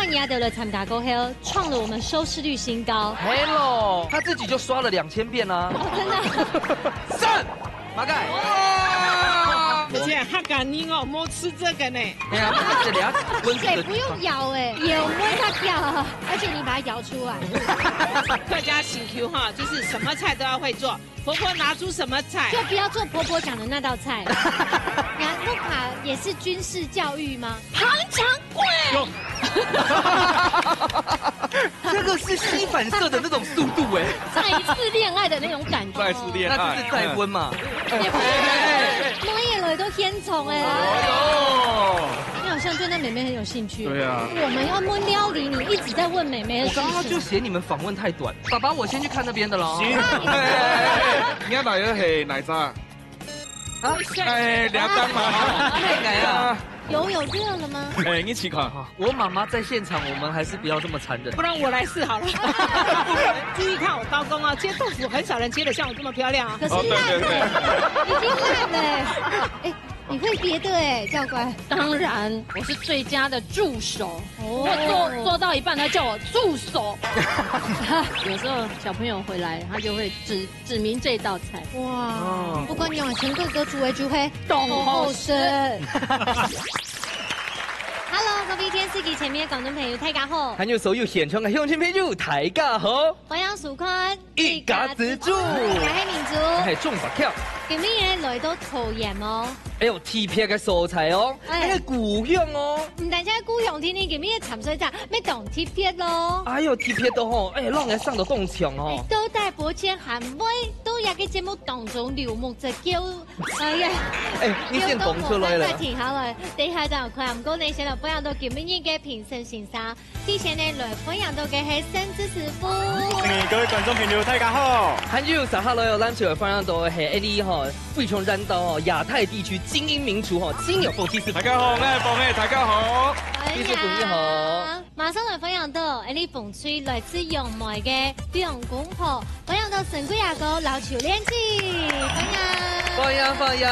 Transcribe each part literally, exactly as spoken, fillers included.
你也得了參加過後，創了我們收視率新高。Hello，他自己就刷了两千遍啊。哦，真的。讚，馬蓋。哇！而且客家人哦，莫吃這個呢。哎呀，那這裡啊，溫度的水不用舀哎，也闻得到，而且你把它舀出來。客家心臼哈，就是什么菜都要会做。婆婆拿出什么菜？就不要做婆婆讲的那道菜。你看，木卡也是军事教育吗？杭肠粿。有。这个是吸反射的那种速度哎。再一次恋爱的那种感觉。再次恋爱。那就是再婚嘛。也不是，每一个都很宠哎。哦。你好像对那妹妹很有兴趣。对啊。我们要问料理，你一直在问妹妹的事情。我刚刚就嫌你们访问太短。爸爸，我先去看那边的了。行。你看哪个是哪一只啊？啊？哎，两张嘛。哎呀。有，有热了吗？哎，你去看哈。我妈妈在现场，我们还是不要这么残忍。不然我来试好了。注意看我刀工啊，切豆腐很少人切得像我这么漂亮啊。可是烂了，哦，对，对，对。已经烂了。哎，你会别的哎，教官。当然，我是最佳的助手。哦。我做，做到一半，他叫我助手。有时候小朋友回来，他就会指，指明这道菜。哇，哦。不管你用陈哥哥煮的就会当好食。好好食。Hello，各位电视机前面的观众朋友，大家好。还有所有现场的乡亲朋友，大家好。欢迎收看一家之煮。我是明珠。嘿，中白票。今日呢，来到桃园哦。哎呦，特别个所在哦，哎。那个故乡哦。毋单止故乡，天天今日个参赛者，要当特别咯。哎呦，特别的吼，哎，让人上得动情哦。哎，都带伯谦含泪，都也个节目当中流目直叫。哎呀，哎，你先讲出来了。停下来，等一下再看。毋过呢，先来分享到今日个评审先生。 第一个呢，来分享到个係沈志師傅。嗯，各位观众朋友，大家好。还有，接下来哦，咱就来分享到个係Ellie吼，非常热闹哦，亚太地区精英名厨吼，金友凤七师傅。大家好，我是凤妹，大家好。七师傅你好。马上来分享到Ellie凤吹来自杨梅个两公婆，分享到沈贵阿哥老邱连记，欢迎。欢迎，欢迎。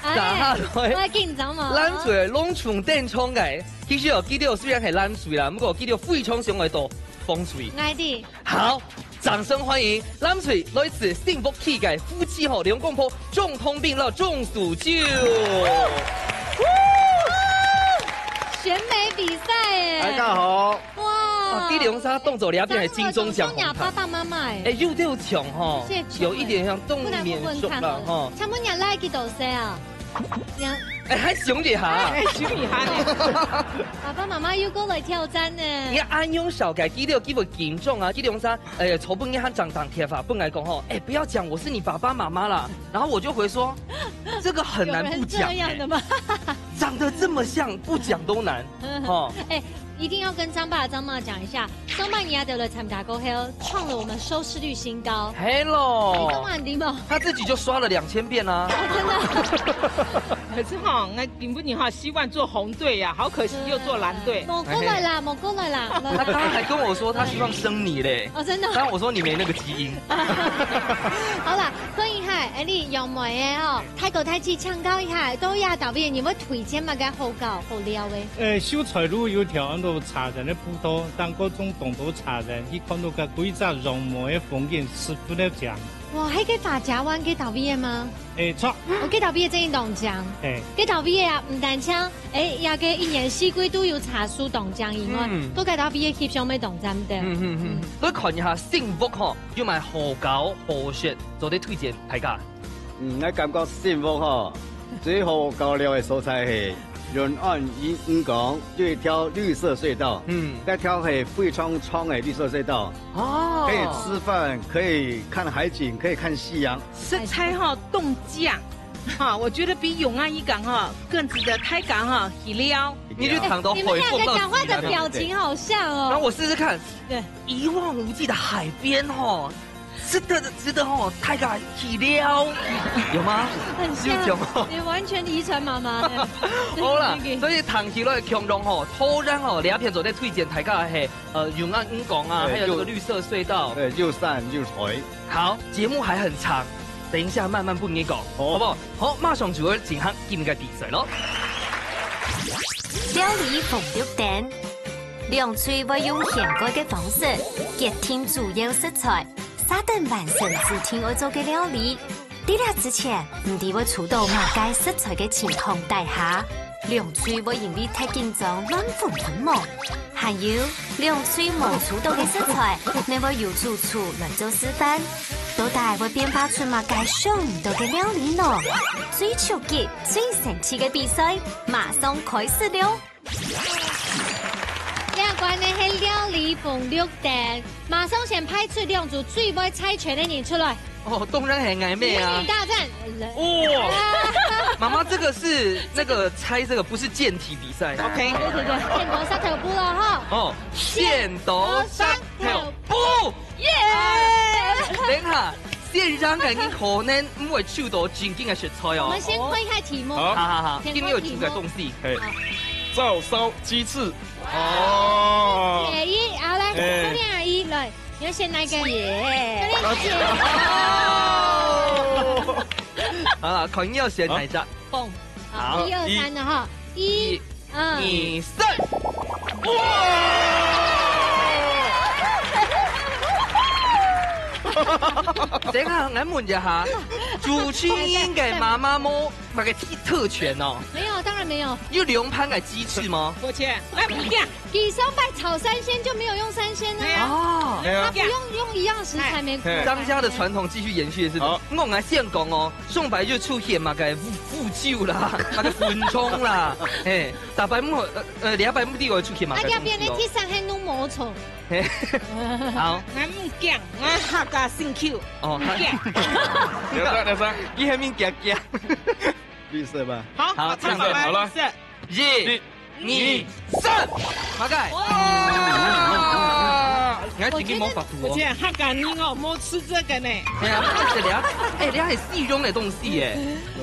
哎，接下来，我紧张嘛。咱就来隆重登场个。 其实哦，佢兜虽然系男婿啦，不过佢兜非常想爱到凤吹。爱的。好，掌声欢迎，男婿来自幸福区个夫妻吼，两公婆，钟通斌摎钟淑秀。选美比赛哎。大家好。哇，哇，佢两儕动作了，变成金钟奖红毯。爸爸妈妈哎。哎，有点像吼，谢谢有一点像动面熟了吼。请问你来几多岁啊？ 哎，还想一下。哎，想一下呢。爸爸妈妈又过来挑战呢。你安永小改，佢兜有机会紧张啊，佢两儕，哎，坐分你很长长贴法，本来讲吼，哎，不要讲我是你爸爸妈妈啦，然后我就回说，这个很难不讲哎，有人这样的吗？长得这么像，不讲都难，吼。哎，一定要跟张爸张妈讲一下，上半年啊，对不对？参加过后，创了我们收视率新高。Hello，你干嘛很礼貌？他自己就刷了两千遍啊。真的。可是哈，那顶不你哈，希望做红队呀，好可惜又做蓝队。莫过来啦，莫过来啦。他刚刚还跟我说他希望生你嘞。哦，真的。但我说你没那个基因。好啦，欢迎嗨，哎，你杨梅的哦，大哥大姊请教一下，到这搭位你会推荐么个好搞好料的？呃，秀才路有条安到茶人的步道，当个中东到茶人，去看到个规只杨梅的风景，十分的靚。哇，还个大家湾给搭位的吗？ 哎，错。我给搭位个真当靚。哎。给搭位个啊，毋单淨，哎，也个一年四季都有茶树当靚以外，嗯。都给搭位个翕相要当赞的。嗯嗯嗯，我看一下幸福吼，有买好搞好食，做得推荐大家。嗯，我感觉幸福吼，最好搞料的所在系永安渔港有一条绿色隧道，嗯。那条系非常长的绿色隧道，哦。可以吃饭，可以看海景，可以看夕阳。 食材哈，当靚，哈，我觉得比永安渔港哈更值得大家哈去尞。你就躺到你们两个讲话的表情好像哦。让我试试看。对。一望无际的海边哈，值得，值得哈，大家去尞，有吗？很像，有讲哦。你完全遗传妈妈的。好啦，对，对，对。所以谈起来共同吼，当然吼，这片做得推荐大家的，呃，永安渔港啊，哎，还有这个绿色隧道。对，又山又水。 好，节目还很长，等一下慢慢分你讲，好。好不好？好，马上就要进行今日个比赛咯。料理红绿灯。兩隊會用掀蓋个方式，決定主要食材，續等完成指定愛做个料理。在這之前，毋知會出到麼个食材个情況底下，兩隊會因為忒緊張亂紛紛無？還有，兩隊無出到个食材，你會由主廚來做示範，到底會變化出麼个想毋到个料理呢？最刺激、最神奇个比賽，馬上開始了！ 這關个係料理紅綠燈，馬上先派出兩組最會猜拳个人出來。哦，當然係𠊎咩啊！美女大戰。哇！媽媽，這個是那個猜這個，不是健體比賽。OK。對對對，先到石頭布了哈。哦，先到石頭布。耶！等下， 線上个人可能毋會抽到正經个食材哦。我們先看一下題目。好。好好好，先看題目。今日有出个東西。嘿，好。照燒雞翅。哦。姐一，好，來，哎。教練阿姨，來，你要選哪一個？姐。教練姐。哦。好了，看你要選哪一隻。好。好，好，一二三的哈，一，一，二，二，三。哇！等一下，𠊎問一下，主持人个媽媽無麼个特，特權哦？沒有，當然沒有。有兩盤个雞翅嗎？抱歉，𠊎毋驚。佢上擺炒三鮮就沒有用三鮮啊。哎呀。哦。哎呀。他不用用一樣食材，哎。沒關係。哎。張家的傳統繼續延續，是不是？好。我來先講哦， 上擺就出現麼个烏，烏酒啦，麼个粉腸啦，嘿，逐擺毋好，呃，呃，這擺毋知會出現麼个東西哦。啊，這邊个第三係弄毛蟲。嘿，好。𠊎毋驚，𠊎客家心臼。哦，毋驚。聊啥，聊啥？你還沒夾夾。綠色吧。好，好，好，綠色，好了。綠色。一， 二，三，麼个？哇！你還真个無法度哦。我覺得客家人哦，無食這個呢。哎呀，不是這樣，哎，這還係西洋个東西耶。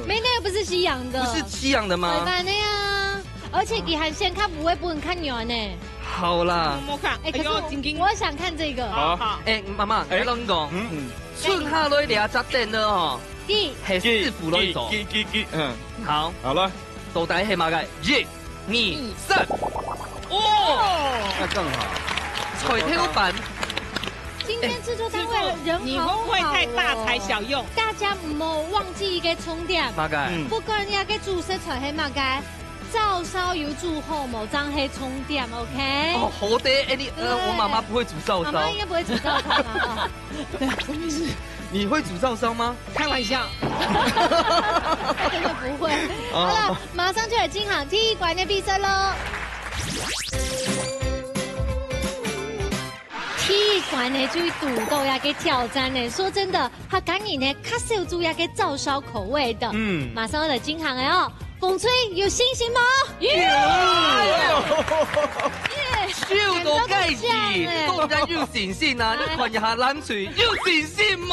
沒，那個不是西洋的。不是西洋的嗎？白飯的呀，而且佢還先看不會分看軟呢。好啦。無看，哎，可是我，哎喲，真經。我想看這個。好。好。哎，媽媽，哎。你講，嗯。春夏來這隻店呢，哦，係師傅來做。嗯。好。好了。 到底係麼个？一、二、三。哦！那更好。菜頭粄。今天製作單位人好好哦。你們會太大材小用。大家毋好忘記一個重點。麼个？嗯。不管這個主食材係麼个，照燒有煮好無，正係重點，OK？哦，好的，哎，你，呃，對。我媽媽不會煮照燒。媽媽應該不會煮照燒吧？哦。 你會煮照燒嗎？開玩笑。真的不會。哦。好了，馬上就來進行第一關个比賽囉。第一關呢，就堵到這個挑戰呢。說真的，客家人呢，較少做這個照燒口味的。嗯。馬上要來進行了哦。 紅隊有信心無？有！有！耶！秀到該起，當然有信心啊！哎。你看一下藍隊，有信心無？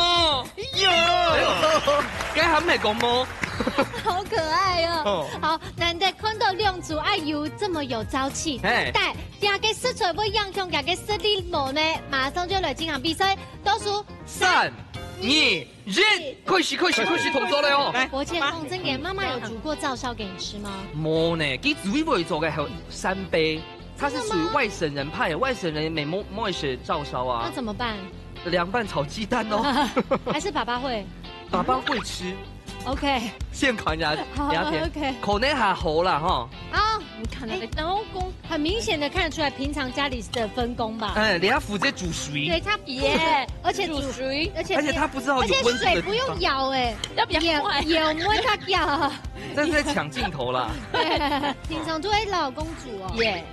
有！該還毋係講無？好可愛哦！哦。好，難得看到兩組愛有這麼有朝氣。嘿。但這個食材會影響這個實力無呢？馬上就來進行比賽，倒數三、三、二、 一，開始，開始，開始動作了哦。來，我先講真个，媽媽有煮過照燒給你吃嗎？無呢，佢最會做个還有三杯，他是屬於外省人派，真的嗎？外省人也沒，沒，沒食照燒啊。那怎麼辦？涼拌炒雞蛋哦。還是爸爸會？爸爸會吃。OK。先看一下，好，聊天。OK。可能還好啦，哈。啊，你看那個，哎，老公。 很明顯的看得出來，平常家裡的分工吧。哎，你要負責煮水。對，他，耶，而且煮，煮水。而且，而且他不知道有溫度的地方。而且水不用舀，哎，要比較快。也，也毋會較舀。這是在搶鏡頭啦。對，平常都會老公煮哦。耶。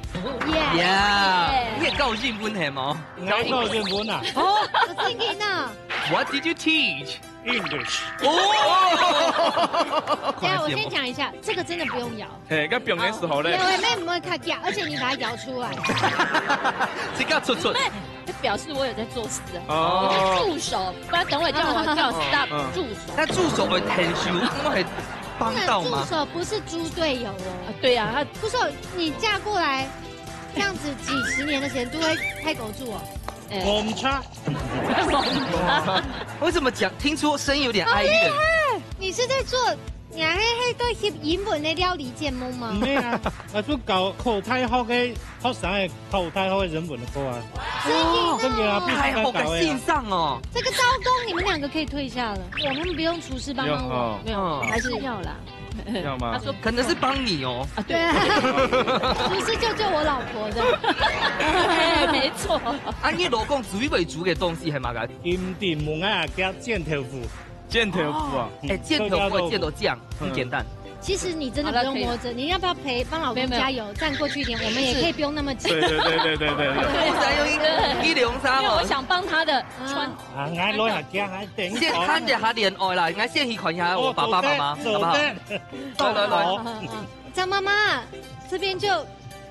耶。Yeah，你也夠認真係無？哪有夠認真啊？哦，有正經啊。What did you teach? English。哦。等一下，我先講一下，這個真的不用舀。嘿，該放个時候咧。哦，舀个毋會較遽，而且你把它舀出來。自家出出。因為就表示我有在做事啊。哦。我是助手，不然等會叫我叫 stop，嗯。助手。那助手會很凶，因為會幫到嗎？不能助手，不是豬隊友哦。啊，對啊，他不是，你嫁過來，這樣子幾十年的時間都會開狗住哦。哎。我們差。 為什麼講，聽出聲音有點哀怨？好厲害！你是在做你還係在學英文的料理節目嗎？毋係啊，𠊎就教考大學个學生个考大學个英文个課啊。真的啊？真的啊，必須要教的啊。大學个線上哦。這個招工你們兩個可以退下了，我們不用廚師幫忙我。不用哦。沒有，嗯。還是要啦。要嗎？他說可能是幫你哦。啊，對。對啊。廚師救救我老婆的。哎，沒錯。啊，你老公最會煮个東西係麼个？今天問啊，叫煎豆腐。煎豆腐啊。哦。哎，煎豆腐會煎到這樣，很簡單。其實你真的不用摸著，好了，可以了。你要不要陪，幫老公加油，沒有，沒有。站過去一點，我們也可以不用那麼緊。對，對，對。我想用一個一零三哦。因為我想幫他的穿。啊。啊，𠊎來下驚，𠊎等一下。先談一下戀愛啦，𠊎先去看一下我爸爸媽媽，哦，好不好？走的，走的。來，來，來。好，好，好。張媽媽，這邊就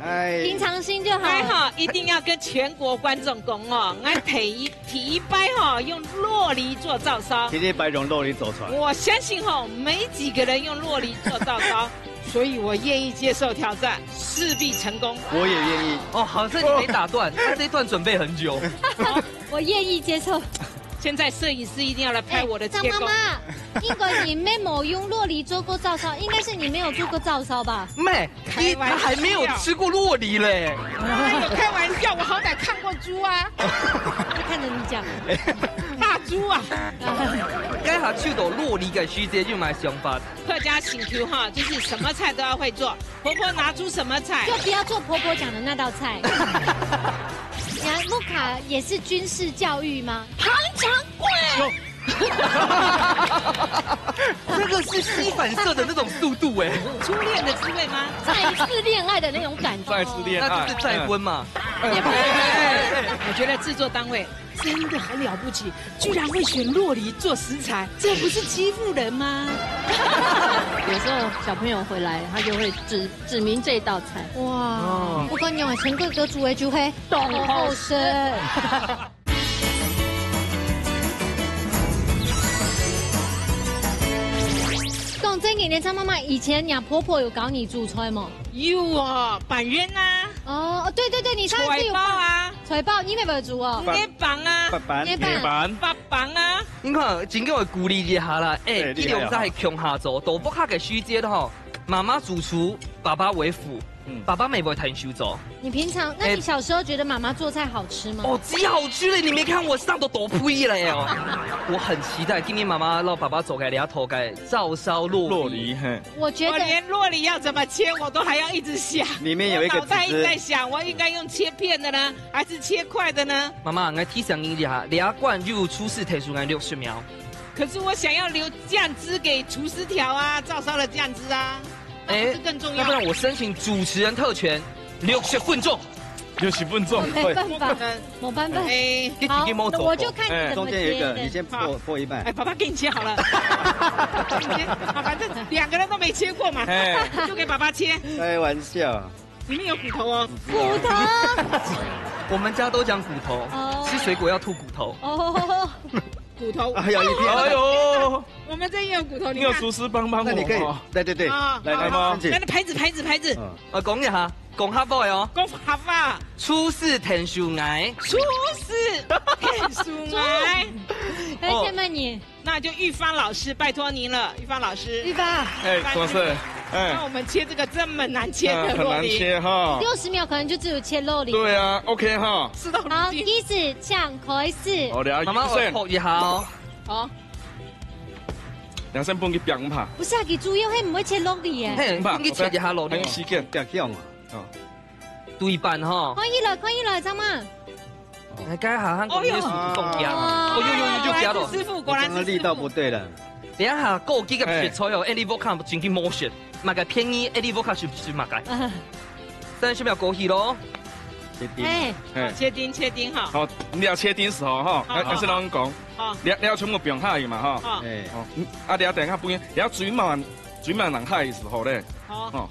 哎。平常心就好。哎哈，一定要跟全國觀眾講哦，𠊎第一，第一擺哈，用酪梨做照燒。第一擺用酪梨做出來。我相信哈，沒幾個人用酪梨做照燒，所以我願意接受挑戰，勢必成功。我也願意。哦，好，這你沒打斷，他這一段準備很久。好，我願意接受。現在攝影師一定要來拍我的切工。哎，張媽媽，應該你沒有用酪梨做過照燒，應該是你沒有做過照燒吧？妹，開玩笑。他還沒有吃過酪梨嘞。哎呦，開玩笑，我好歹看過豬啊。就看著你講。大豬啊。該下去到酪梨个時節有麼个想法？客家心臼哈，就是什麼菜都要會做。婆婆拿出什麼菜？就不要做婆婆講的那道菜。你看，木卡也是軍事教育嗎？唐長贵。這個是吸反射的那種速度欸。初戀的滋味嗎？再一次戀愛的那種感覺。再次戀愛。那就是再婚嘛。嗯。我覺得製作單位真的很了不起，居然會選酪梨做食材，這不是欺負人嗎？有時候小朋友回來，他就會指，指明這一道菜。哇，哦。我跟你講，陳哥哥煮的就會當好食。講真个，你張媽媽以前，你婆婆有教你煮菜無？有哦，粄圓啊。哦，對對對，你上次有講菜包啊。菜包，你會不會煮哦？月餅啊。月餅。月餅。月餅。月餅啊。你看，真个愛鼓勵一下啦。哎，對，你兩儕係共下做，到屋下个時節吼，媽媽主廚，爸爸為輔。 嗯。爸爸乜會𢯭手做。你平常，那你小時候覺得媽媽做菜好吃嗎？哦，極好吃嘞！你沒看我生到多肥了喲。我很期待今天媽媽摎爸爸做个這道个照燒酪梨。酪梨，嘿。我覺得我連酪梨要怎麼切，我都還要一直想。裡面有一個我腦袋一直在想，我應該用切片的呢，還是切塊的呢？媽媽，𠊎提醒你一下，這關有廚師提示𠊎六十秒。可是我想要留醬汁給廚師調啊，照燒的醬汁啊。 哎，那不是更重要？那不然我申請主持人特權，六十分鐘。六十分鐘。沒辦法，我可能，沒辦法。哎。好，你已經沒做過。那我就看你怎麼切的。哎。中間有一個，你先破，好。破一半。哎，爸爸給你切好了。你先，好，反正兩個人都沒切過嘛，哎。就給爸爸切。開玩笑。裡面有骨頭哦。骨頭。我們家都講骨頭，哦。吃水果要吐骨頭。哦。 骨頭。哎呀，一定要。哎呦，我們這也有骨頭，你看。你有廚師幫幫我嗎？那你可以，對，對，對，啊，來，來，好，好，申請。來，來，牌子，牌子，牌子。嗯。呃，講一下，講客話哦。講客話。廚師𢯭手𠊎。廚師𢯭手𠊎。哎，哦。下面你。那就玉芳老師，拜託您了，玉芳老師。玉芳。哎，玉芳老師。總是，哎。幫我們切這個這麼難切的，啊，很難切哈。洛梨。六十秒可能就只有切洛梨。對啊，OK哈。事到如今。好，計時請開始。好，來，媽媽，我學一下哦。 好。兩三分佢變怕。不是啊，佢主要係毋會切洛梨耶。嘿，分佢切一下洛梨。還有時間。變香啊。哦。對半吼。看起來，看起來，張媽。哎，該下還講你的手動呀。哦喲。哦喲喲喲，就加了。果然是師傅，果然是師傅。我剛剛力道不對了。等一下，過幾個切菜哦，哎，你無看，真經無選，麼个便宜，哎，你無看是，是麼个？啊。三十秒過去咯。切丁。哎。哎。切丁，切丁哈。好，你愛切丁時候哈，好，還，還是攏講。好。 你，你愛全部放下去嘛，吼。好。哎。哦，嗯，啊，你等一下不用，你愛水慢，水慢冷下的時候咧。好。哦。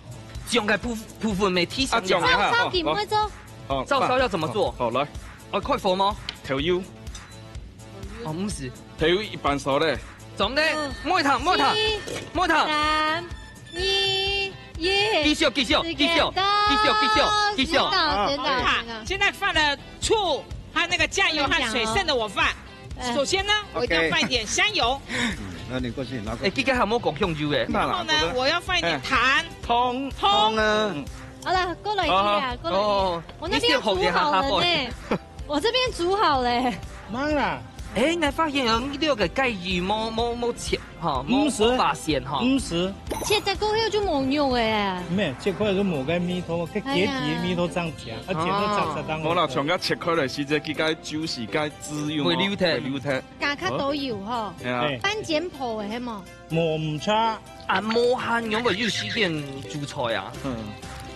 這樣个部，部分沒提醒你。啊，這樣个哈，照燒點會做。哦，哦，照燒要怎麼做？好，好，來。哦，開火嗎？頭油。哦，毋係。頭油一半熟咧。總的，嗯。莫燙，莫燙，莫燙。三、二、一。繼續，繼續，繼續，繼續，繼續，繼續。時間到，時間到，時間到。好，現在放了醋，還有那個醬油和水，剩的我放。 嗯。首先呢，我一定要放一點香油。OK。那你过去拿过哎，去。这个还没讲香油哎。那啦，然后呢，我要放一点哎糖。糖。糖啊。嗯。好了，过来一点啊，好，好。过来一点。哦，我那边煮好了呢，你先好点，好，好。我这边煮好了。忙啦。哎，你发现有六个盖鱼，没没没切哈，没没发现哈。没事。切了过后就没肉哎。没，切开就没个味道，个哎呀。结底的味道这样讲，啊，切到炸炸当。好啦，从个切开来是这个个酒是个滋润哦，会流汤。会流汤。 加较多油吼，哎呀。哎。番梘泡的，係無？無毋差。啊，無閒，仰會有時間煮菜啊？嗯。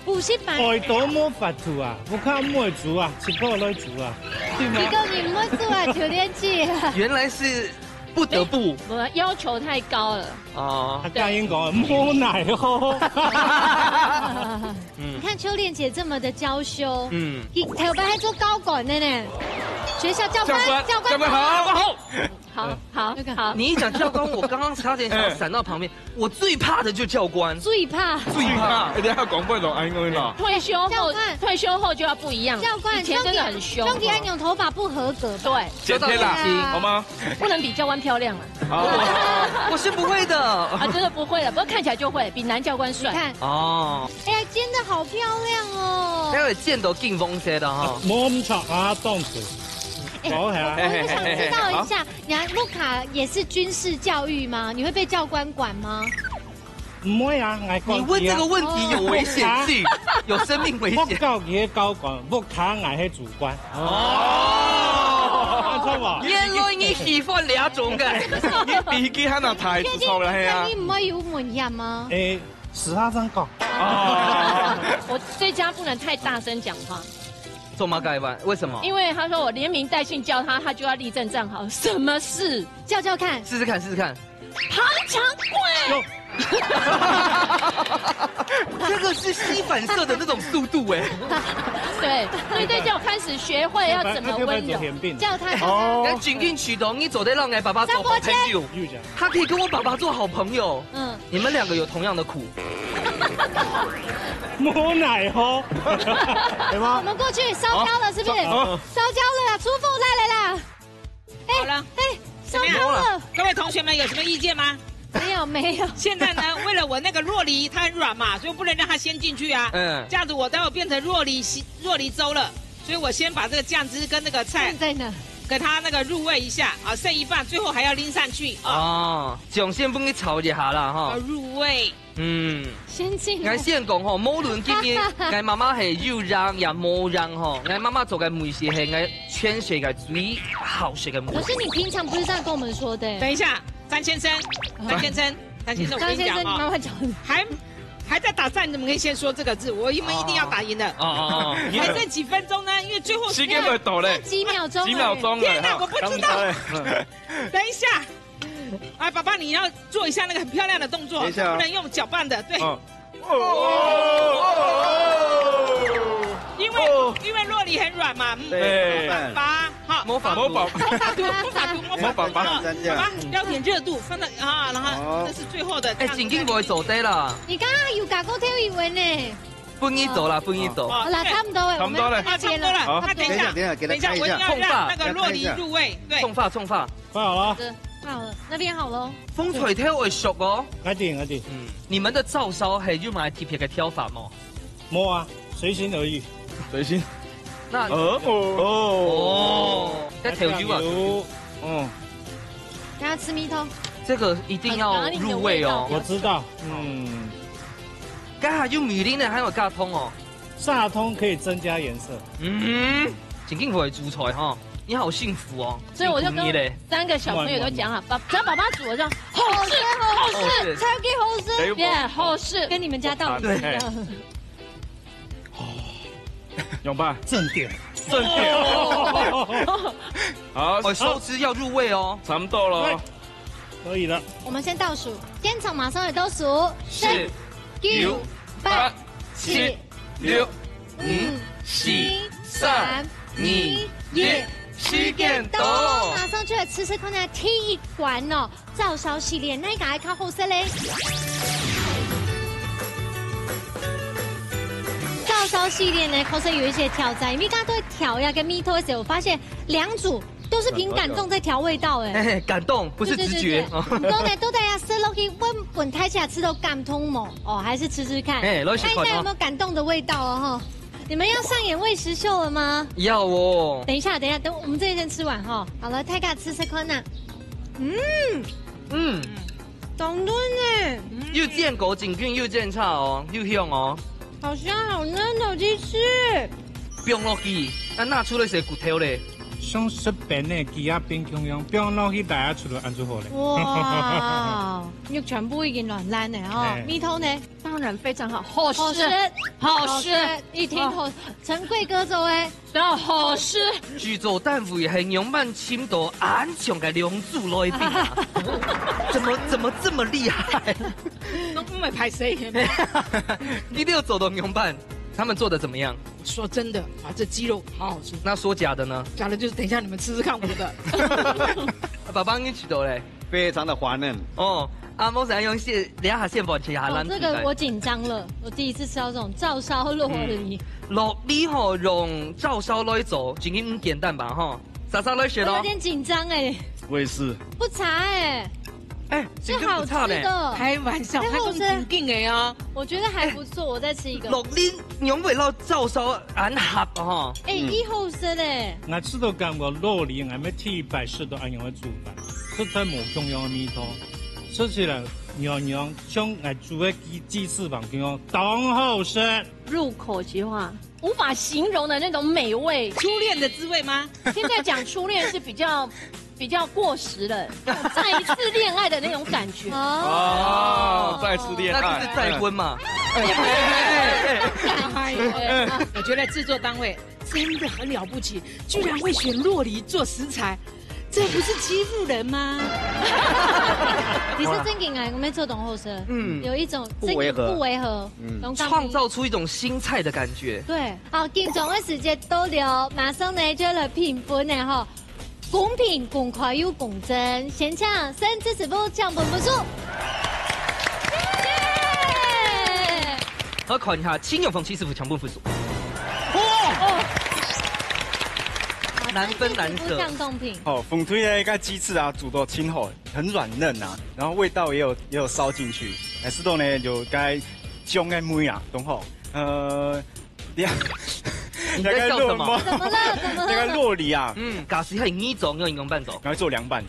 補習班。愛到無法度啊，屋下毋會煮啊，自家來煮啊，對嗎？一个人毋會煮啊，就練習啊。原來是不得不。哎，我要求太高了。哦。啊，剛剛講無奈何。嗯。你看秋蓮姐這麼的嬌羞，嗯。你頭擺還做教官的呢，學校教官，教官，教官，教官好。教官好。 好，好，那個好。你一講教官，我剛剛差點想要閃到旁邊。我最怕的就教官。最怕。最怕。哎，等一下講不懂，哎，因為呢？退休後，教官。退休後就要不一樣了。教官，以前真的很凶。兄弟，按鈕头发不合格吧？对。剪掉啦，对啊。好吗？不能比教官漂亮啊。好。我是不会的。啊，真的不会了，不过看起来就会，比男教官帅。你看。哦。哎，剪得好漂亮哦。待会剪到金黄色的哈。无毋错啊，当时。哎，好，好。我就想知道一下， 你看，木卡也是軍事教育嗎？你會被教官管嗎？毋會啊，𠊎講你問這個問題有危險性，啊。有生命危險。木教佢个教官，木卡𠊎係主管。哦。看錯無？原來你喜歡這種个。你脾氣還那太不錯了，係啊。那你毋會有問題嗎？誒，私下正講。哦。我在家不能太大聲講話。做麼个？為什麼？因為他說我連名帶姓叫他，他就要立正站好。什麼事？叫叫看。試試看，試試看。唐长贵。这个是吸反射的那种速度哎。对，所以这就开始学会要怎么温柔。那就要走田径。叫他，叫他。哦。那紧跟渠道，你走得让哎爸爸做好朋友，他可以跟我爸爸做好朋友。嗯。你们两个有同样的苦。无奈何，对吗？我们过去烧焦了，是不是？好。烧焦了啦，出货来了啦。 哎，好了。哎，怎么样？烧焦了。各位同学们有什么意见吗？没有，没有。现在呢，为了我那个洛梨，它很软嘛，所以我不能让它先进去啊。嗯。这样子我待会变成洛梨稀，洛梨粥了，所以我先把这个酱汁跟那个菜放在那。给它那个入味一下啊，剩一半，最后还要拎上去啊。哦，将先分佢炒一下啦，哈。要入味。 嗯。先进哦。𠊎先講吼，無論今日𠊎媽媽係有贏也無贏吼，𠊎媽媽做个味緒係𠊎全世界最好食个味緒。可是你平常不是这样跟我们说的。等一下，张先生，张先生，张先生，我跟你讲哦，张先生，你慢慢讲。还，还在打仗，你怎么可以先说这个字？我们一定要打赢的。哦，哦，哦，哦。还剩几分钟呢？因为最后时间不会到嘞。剩几秒钟而已。几秒钟了，天哪，哈。我不知道。等一下。 哎，爸爸，你要做一下那个很漂亮的动作，等一下哦。不能用搅拌的，对。嗯。哦。因为，哦。因为洛梨很软嘛，嗯，对。爸爸，好，魔法，魔法，魔法度，魔法度，魔法度，魔法度，好，爸爸，要点热度，放到，啊，然后哦。这是最后的，哎，这样子。正經毋會做得啦。你剛剛有搞過跳一位呢。分你做啦，分你做。哦，好啦，对。差不多了，差不多了。我们要切了，啊，差不多了。好，等一下，等一下，等一下，等一下，我一定要让那个洛梨入味，对。冲法，冲法。 快好了。好了，那边好了。风吹跳會熟哦。快点，快点。嗯，你們的照燒係有麼特別个跳法無？無啊，隨心而已。隨心。那，哦。哦，在調酒啊。有。嗯。等下吃蜜桃。這個一定要入味哦。我知道。嗯。剛才有米粒呢，還有加糖哦。 砂糖可以增加顏色。嗯，正經會煮菜哈，你好幸福哦。所以我就跟辛苦你嘞。三个小朋友都讲好，爸，只要爸爸煮，我就好吃，好吃，好吃。超级好吃，哎，耶，好吃。跟你们家道理一样。用吧。正点。正点。好，哦，收汁要入味哦。差不多了。可以了。我们先倒数，现场马上要倒数，四、三、九、九、八、八、七、七、六、五、五、四、四、三、三、二、二、一，一，时间到。马上就来吃吃看，第一关哦，照烧系列，哪一个还较好食嘞？照烧系列呢，可是有一些挑战，因为刚刚在调那个蜜桃的时候，我发现两组都是凭感动在調味道哎。嘿嘿，感动不是直觉。对对对对，你讲呢，到底要吃落去，问问大家吃到感动无？哦，还是吃吃看，哎，来试看哦看一下有没有感动的味道哦哈。你们要上演喂食秀了吗？要哦。等一下，等一下，等我们这一阵吃完哈。好了，大家吃吃看呐。嗯，嗯，当嫩呢，又健口，真紧又健差哦，又香哦。好香好嫩哦，鸡翅。放落去，那拿出来是骨头嘞。像食冰个鸡啊冰共样，放落去擺啊出來，恁就好咧。哇，又全部已经軟爛了哈哎。蜜桃呢？当然非常好，好吃，好吃，好吃，一听好，陈贵哥做哎，然后好吃。劇組單位係仰般尋到恁強个兩組來賓啊？怎麼怎麼這麼厲害？都毋係歹勢。你都有走到仰般，他們做的怎麼樣？說真的，哇，這雞肉好好吃。那說假的呢？假的就是等一下你們吃吃看我的。爸爸你試到咧？非常的滑嫩。哦，啊，莫想用現，等一下現場其實還哦，蠻这个我紧张了，我第一次吃到这种照烧洛梨，洛梨吼用照燒來做，真經毋簡單吧吼？莎莎來食咯我有。点紧张哎，我也是。不差哎，哎，是真經好吃不差呢。的，開玩笑，哎他講緊緊的哦。我觉得还不错，我再吃一个。洛梨仰會摎照燒恁合吼？哎，嗯一好吃嘞，𠊎試到感覺洛梨，𠊎乜第一擺試到恁樣个做法，實在無共樣个味道。食起來軟軟，像𠊎煮个雞雞翅膀共樣，當好食。入口即化，无法形容的那种美味。初戀的滋味嗎？现在讲初戀是比較比較過時了，再一次戀愛的那種感覺。哦，哦，再次戀那就愛是再婚嘛。哎，我覺得製作單位真的很了不起，居然會選洛梨做食材，這不是欺負人嗎？你是正經啊，我们做懂后生，嗯，有一种不違和正經不違和，嗯勇敢創造出一種新菜的感覺。对，好，緊張个時節到了，馬上呢就要來評分了哈。公平、公開又公正，先請生之師傅獎分分數。耶！好，看一下，請用紅旗師傅獎分分數。難分難捨。獎公平。哦，紅隊个該雞翅啊，煮到真好，很軟嫩啊，然後味道也有也有燒進去，還食到呢有該醬个味啊，當好。呃，你你在笑什麼？怎麼了？怎麼了？那個洛梨啊，嗯，假使係你做，你會仰般做？然後做涼拌。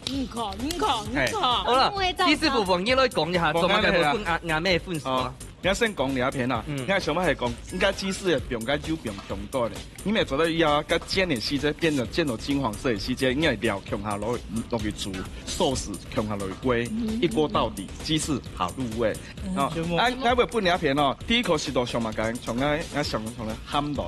你看，你看，你看。好了我也，照第四部分，你來講一下，做麼个會分阿阿妹分數啊？你要先講你那片啊，嗯你看想法係講，應該雞翅係放該油放放多咧，你沒做到一樣，該煎的時節變成煎到金黃色的時節，應該料共下落落去煮，壽司共下落去煨，一鍋到底，雞翅好入味。哦，節目哎，哎，我分你那片哦，第一口食到像麼个，像俺俺想像个鹹蛋。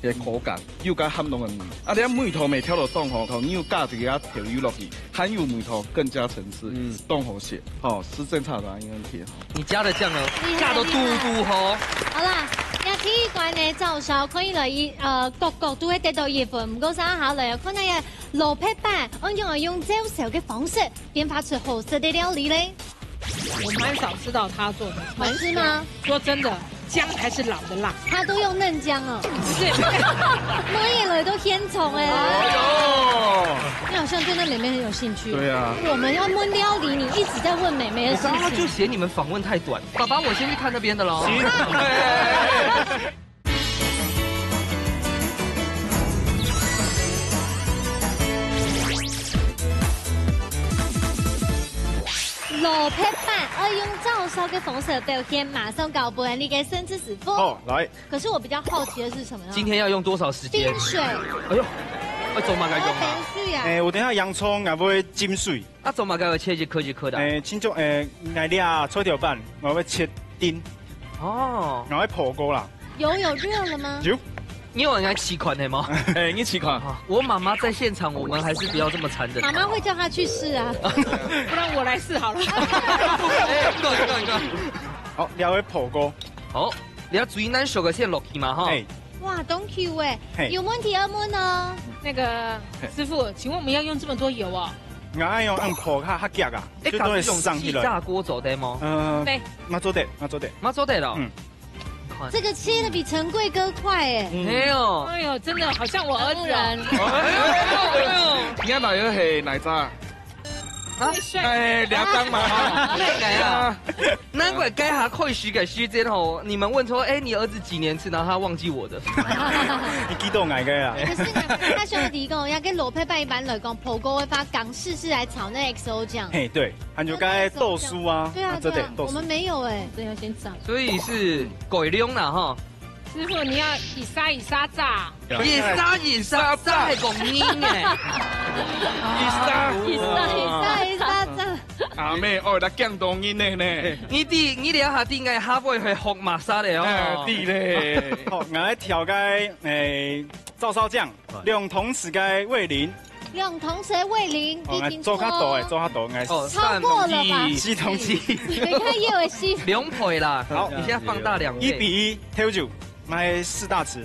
个口感，又加鹹蛋个味。啊，你看味道未調到當好，你又加一個調料落去，還有味道更加層次，嗯當好食，吼，實在差到應該挺好。你加的醬油厲害加到嘟嘟吼。好啦，那第一關呢，照燒可以來一呃，各各都會得到一分，毋過三下來看那個蘿蔔粄，我用用照燒个方式變化出好食的料理嘞。我蠻少吃到他做的，好吃嗎？說真的，薑還是老的辣。他都用嫩薑哦，不是，我也來都現場哎。哦，你好像對那妹妹很有興趣。對啊。我們要問料理，你一直在問妹妹的事情。我剛剛就嫌你們訪問太短，爸爸，我先去看那邊的嘍。蘿蔔粄愛用照燒个方式表現，馬上交分你个生之師傅。哦，來，可是我比較好奇的是什麼呢？今天要用多少時間？冰水，哎呦，哎，做麼个用啊？冰水啊。誒，我等一下洋蔥，𠊎會浸水。啊，做麼个要切一顆一顆的啊？誒，盡量誒，𠊎這菜頭粄，𠊎會切丁，哦，然後會烰過啦。油有熱了嗎？有，你有人家試看的嗎？哎，你試看，啊，我媽媽在現場，我們還是不要這麼殘忍。媽媽會叫他去試啊。不然我來試好了。哎，你看，你看，你看。好，這會烰過。好，你要注意難熟个先落去嘛，哈。哎，哇，當Q哎，嘿有問題要問哦。那個師傅，請問我們要用這麼多油哦？𠊎愛用恁烰較較遽啊，哎，就都會搞這種上起來。氣炸鍋做得嗎？嗯，對，嘛做得，嘛做得。嘛做得了。嗯這個切得比陳貴哥快欸。嗯。係哦。哎喲，真的好像我兒子哦。當然。哎喲，哎喲。你看哪個係哪隻？啊？最帥。哎，兩檔嘛。哪個啊？難怪該下開始个時間吼，你們問說，哎，你兒子幾年次，然後他忘記我的。你記到𠊎个啊？可是呢，他兄弟講，要跟蘿蔔粄一般來講，火鍋會發港式是來炒那X O醬。嘿，對，還有該豆酥啊，對啊，啊，這點豆酥。對啊，我們沒有欸。這要先炸。所以是改良了哈。師傅，你要一沙一沙炸。一沙一沙炸，還講音欸。一沙。一沙一沙炸。阿妹，哦，來降多音呢呢。你知，你這下知𠊎下回係學麼儕了哦。哎，知咧。好，𠊎來調个，誒，照燒醬，兩湯匙个味淋。兩湯匙味淋，哦，已經做較多誒，做較多，應該哦，超過了吧？四湯匙。你看葉偉西。兩倍啦。好，你現在放大兩倍。一比一，調酒。 買四大匙，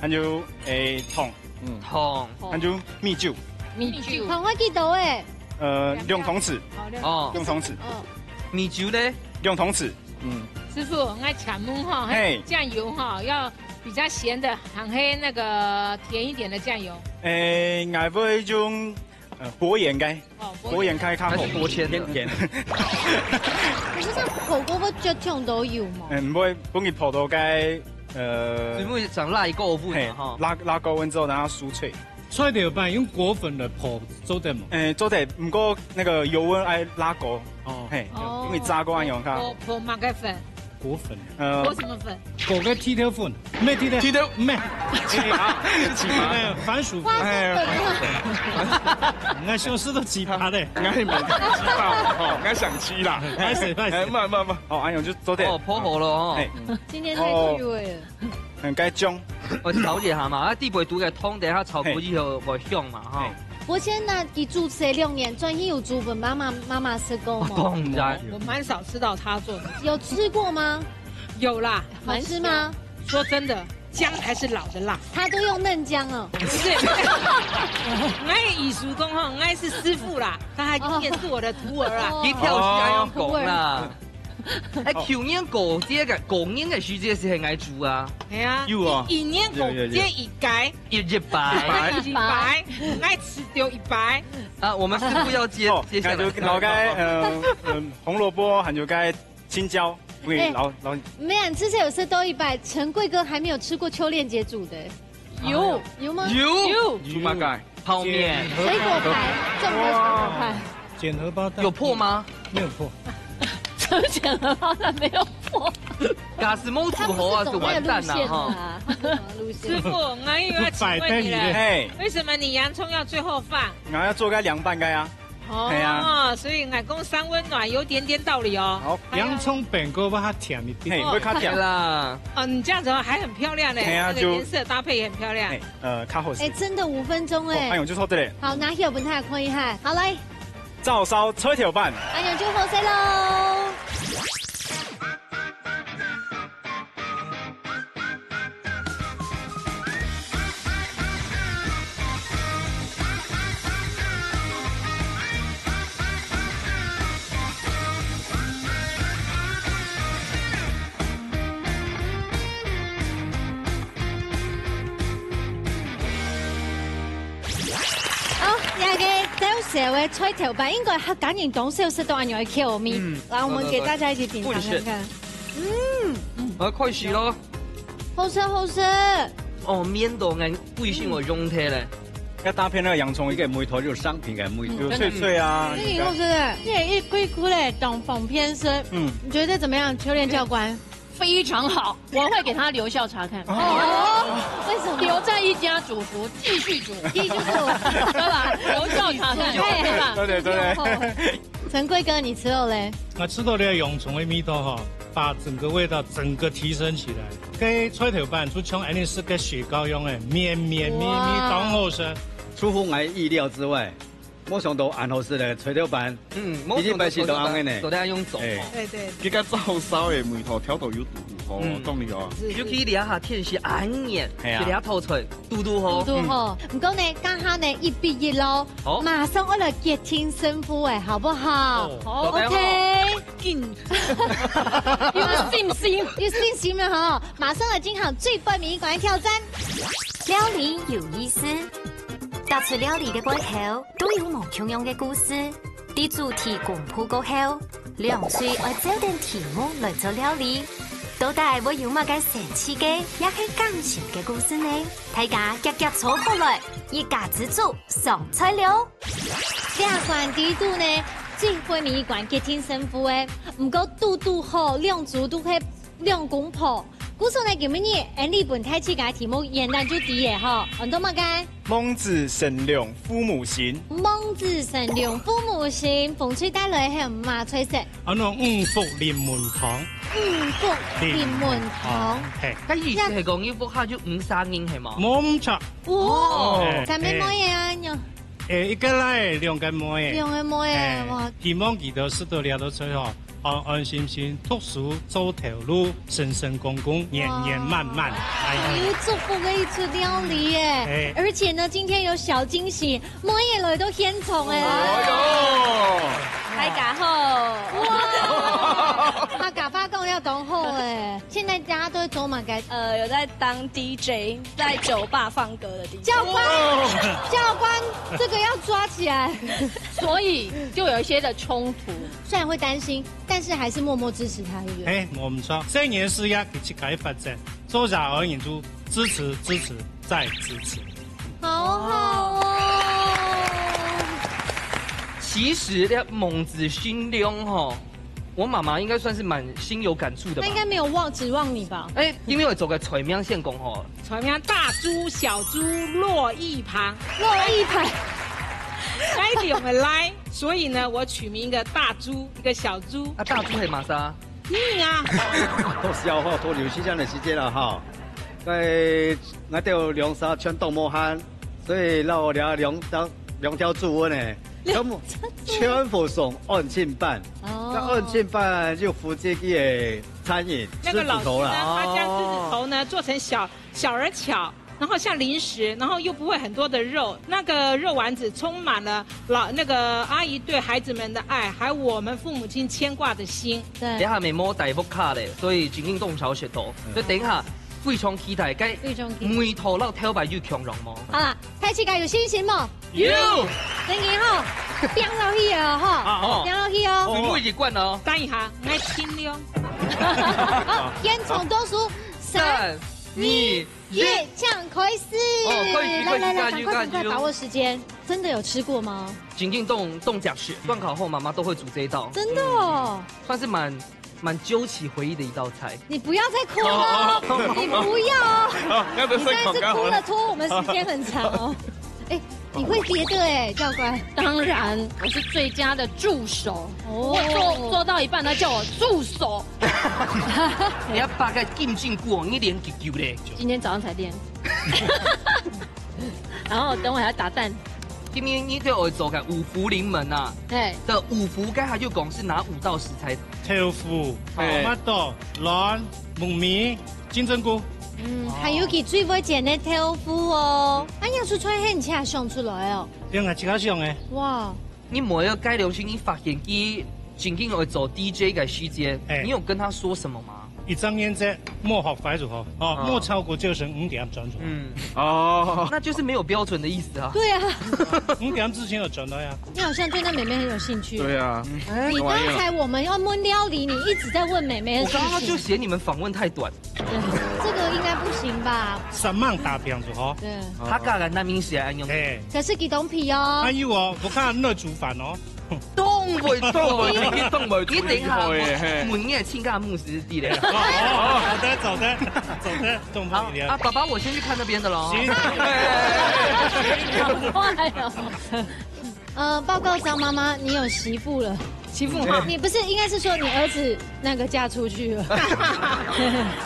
還有，誒，糖，嗯，糖，還有米酒，米酒。糖愛幾多誒？呃，兩湯匙，哦，兩哦。兩湯匙。哦。米酒呢？兩湯匙。嗯。師傅，𠊎請問哈，嘿。醬油哈，要比較鹹的，還係那個甜一點的醬油？誒，𠊎會用，呃，薄鹽个。 哦，薄鹽開較好。還是薄鹽的？甜甜。可是像火鍋會就這種都有嗎？嗯，毋會，分佢泡到該，呃，全部上辣椒粉啊，嘿，哈。辣，辣椒粉之後，讓它酥脆。菜頭粄用裹粉來泡，做得嗎？誒，做得，毋過那個油溫愛辣過，哦。嘿，哦。因為炸過恁樣，它。泡，泡麼个粉？ 裹粉。呃，裹什麼粉？裹个地豆粉，毋係地豆，地豆，毋係。粄條，粄條。哎，番薯粉。花生粉啊。哎，𠊎想食到粄條咧。𠊎毋係粄條吼，𠊎想食啦。歹勢，歹勢。哎，慢，慢，慢。哦，哎喲，就做得。哦，泡好了哦。哎。今天太趣味了。哦。 很該醬。哦，調一下嘛，啊，底背肚个湯，等下炒過以後會香嘛，哈。嘿。伯謙呢，佢主持兩年，專心有煮分媽媽，媽媽食過嗎？哦，當然。我，我蠻少吃到他做的。有吃過嗎？有啦，好吃嗎？蠻喜歡。說真的，薑還是老的辣。他都用嫩薑哦。不是。𠊎个意思講吼，𠊎係師傅啦，他還也是我的徒兒啦。哦。佢跳起來用講啦。哦。 哎，舊年過節个，過年个時節係𠊎煮啊。係啊，有哦。一，一年過節一擺。有，有，有。一，一擺。一擺，𠊎食到一擺。啊，我們師傅要接，哦，接下來。那就老該，呃，嗯，紅蘿蔔，還有該青椒，喂，哎，老，老。沒有，你之前有吃到一擺，陳貴哥還沒有吃過秋蓮姐煮的。有。有嗎？有。有。煮麼个？ 泡麵。水果派，中國水果派。哇。剪荷包蛋。有破嗎？沒有破。怎麼剪荷包蛋沒有破？假使沒煮好啊，是完蛋了哈。他是走那個路線的啊，他是走那個路線。師傅，我又要請問你了，擺在裡面。嘿。為什麼你洋蔥要最後放？𠊎愛做該涼拌該啊。哦，嘿啊。所以𠊎講三溫暖有點點道理哦。好。哎呀。洋蔥煸過，把它甜一點。嘿，會較甜。對啦。哦，你這樣子的話還很漂亮嘞，嘿啊，那個顏色搭配也很漂亮。就，嘿。 呃，較好食。哎，真的五分鐘哎。哦，哎喲，就做得嘞。好，拿去分大家看一下。好，來。照燒菜頭粄。哎喲，就好勢咯。好，這個照燒个菜頭粄，應該客家人當少食到恁樣个口味。嗯，來，我們給大家一起品嚐看看。好，開始咯。好食，好食。哦，綿到𠊎胃先會溶忒咧。要搭配那個洋蔥，一個梅頭，就是商品个梅頭。嗯，有脆脆啊，這個好食欸，這個一塊塊咧，當方便食。嗯。你覺得怎麼樣，秋蓮教官？ 非常好，我會給他留校察看。哦，為什麼？留在一家煮熟，繼續煮。繼續煮。對吧？留校察看，對吧？對對對對。陳貴哥，你食到咧？𠊎食到這个洋蔥个味道哈，把整個味道整個提升起來。該菜頭粄就像恁樣食个雪糕樣个，綿綿密密，哇。當好食。出乎𠊎意料之外。 無想到恁好食个菜頭粄。嗯，第一擺食到恁樣呢。做得用做哦。哎。對對。這個照燒个味道，調到有堵堵好，嗯。當厲害啊。是，是。尤其這下天氣恁熱，係啊。食這道菜，堵堵好。堵堵好。嗯。毋過呢，這下呢，一比一咯，好。馬上愛來決定勝負欸，好不好？哦。好，OK。OK。有信心。有信心了吼，馬上來進行最背尾一關个挑戰。料理有意思，踏出料理个背後，都有無共樣个故事。在主題公布過後，兩隊愛照等題目來做料理，到底會有麼个神奇个，也係感情个故事呢？大家遽遽坐好來，一家之煮上菜了。 這關底肚呢，最尾一關決定勝負个。毋過堵堵好，兩組都係兩公婆。故所呢，今晡日，𠊎俚分大自家題目，原來就知个吼。安到麼个？望子成龍父母心。望子成龍父母心，紅隊帶來个係麼个菜色？安到五福臨門湯。五福臨門湯。係。該意思係講，一屋下就五儕人係無？無毋著。哦，哦。三妹妹仔啊，你 誒，一個倈仔，兩個妹仔。兩個妹仔，誒，哇。希望佢兜食到這道菜吼，安安心心讀書、做頭路、順順公公、圓圓滿滿。哇。哎呀。很有祝福的一出料理耶。誒。而且呢，今天有小驚喜，妹仔來到現場誒。哎喲。大家好。哇，客家話講了當好誒。現在大家都在做麼个？呃，有在當D J，在酒吧放歌的 教官，哦。教官，這個要抓起來。所以就有一些的衝突。雖然會擔心，但是還是默默支持他，對不對？誒，無毋著，細人事業佢自家發展，做爺哀人就支持、支持再支持。好好哦。其實這望子成龍吼， 我媽媽應該算是蠻心有感觸的吧。那應該沒有望，指望你吧？誒，因為𠊎做个菜名先講吼。菜名大豬、小豬、落一盤。落一盤。該兩個倈，所以呢，我取名一個大豬，一個小豬。啊，大豬係麼儕？你啊。多消耗，多留時間的時間了哈。該𠊎兜兩儕全當無閒，所以讓我倈兩條，兩條豬瘟呢，全部，全部送安親班。 哦。該安親班就負責佢个餐飲，那個老師呢，獅子頭啦。他將獅子頭呢做成小，小而巧，然後像零食，然後又不會很多的肉，那個肉丸子充滿了老，那個阿姨對孩子們的愛，還有我們父母親牽掛的心。對。等下妹妹大屋下咧，所以正經當少食到。嗯。所以等一下非常期待，該非常期待。味道摎頭擺有共樣無？好啦，大自家有信心無？ 有。等一下吼，放落去了吼，啊，哦。放落去哦。哦，哦。水母一罐哦。等一下，𠊎清了。現場倒數，三、三、二、二、一，請開始。哦，開始，來，來，來，開始，趕快，趕快，開始。把握時間。真的有吃過嗎？正經當，當常食，段考後媽媽都會煮這一道。真的哦。嗯，算是蠻 蠻揪起回憶的一道菜。你不要再哭了，哦，哦，哦。你不要哦。哦，要不要你再一次哭了，再考看好了？拖我們時間很長哦。哎，你會別的哎，教官。當然，我是最佳的助手。哦。我做，做到一半，他叫我助手。你愛擘个金針菇，你練幾久咧？今天早上才練。 然後等會還要打蛋。今晡日你就愛做个五福臨門啊。嘿。這五福，剛才就講是哪五道食材？豆腐、嘿。Tomato、卵、木耳、金針菇。嗯，還有佢最會煎个豆腐哦。哎呀，係從哪位想出來哦？因為𠊎自家想个。哇。 你每日該兩日你發現佢正經愛做D J个時節，哎。你有跟他說什麼嗎？一張原則，莫學壞就好，哦，哦。莫超過朝晨五點轉就好。嗯。哦。那就是沒有標準的意思啊。對啊。五點之前有轉來啊。你好像對那妹妹很有興趣。對啊。哎。你剛才我們要問料理，你一直在問妹妹的事情。我剛剛就嫌你們訪問太短。 對，這個應該不行吧？煞猛打拚就好。對。客家个難免係恁樣。哎。可是佢當皮哦。還有哦，𠊎看你愛煮飯哦。當會，當會，一定當會，一定哈，嘿。問你个親家牧師知咧。哦，哦，哦，走的，走的，走的，中風一點。好，啊，爸爸，我先去看那邊的咯。行。好壞哦。 呃，報告張媽媽，你有媳婦了。媳婦哈。你不是，應該是說你兒子那個嫁出去了。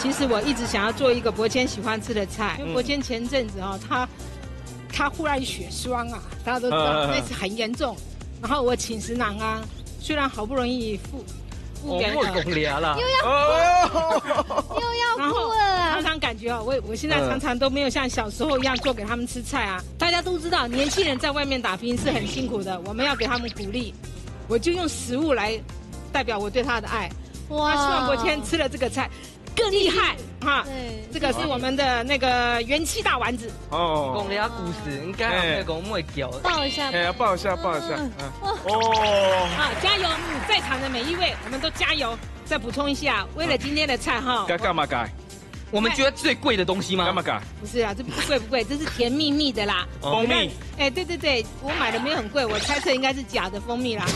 其實我一直想要做一個伯謙喜歡吃的菜，因為伯謙前陣子哦，他，他忽然血栓啊，大家都知道，嗯，嗯，嗯。那次很嚴重。然後我請食郎啊，雖然好不容易復，復原了，哦，我講了啦。又要，哦。又要哭了啊。然後常常感覺哦，我，我現在常常都沒有像小時候一樣做給他們吃菜啊。嗯。 大家都知道，年輕人在外面打拼是很辛苦的，我們要給他們鼓勵。我就用食物來代表我对他的爱。哇，希望我今天吃了这个菜更厉害哈。对，这个是我们的那个元气大丸子。哦，讲了故事，应该还没讲，我会叫。抱一下。哎呀，抱一下，抱一下。嗯。嗯。哦。啊，加油！在场的每一位，我们都加油。再补充一下，为了今天的菜哈，该干嘛改？我们觉得最贵的东西吗？干嘛改？不是啦，这不是贵不贵，这是甜蜜蜜的啦。哦。蜂蜜。哎，对对对，我买的没有很贵，我猜测应该是假的蜂蜜啦。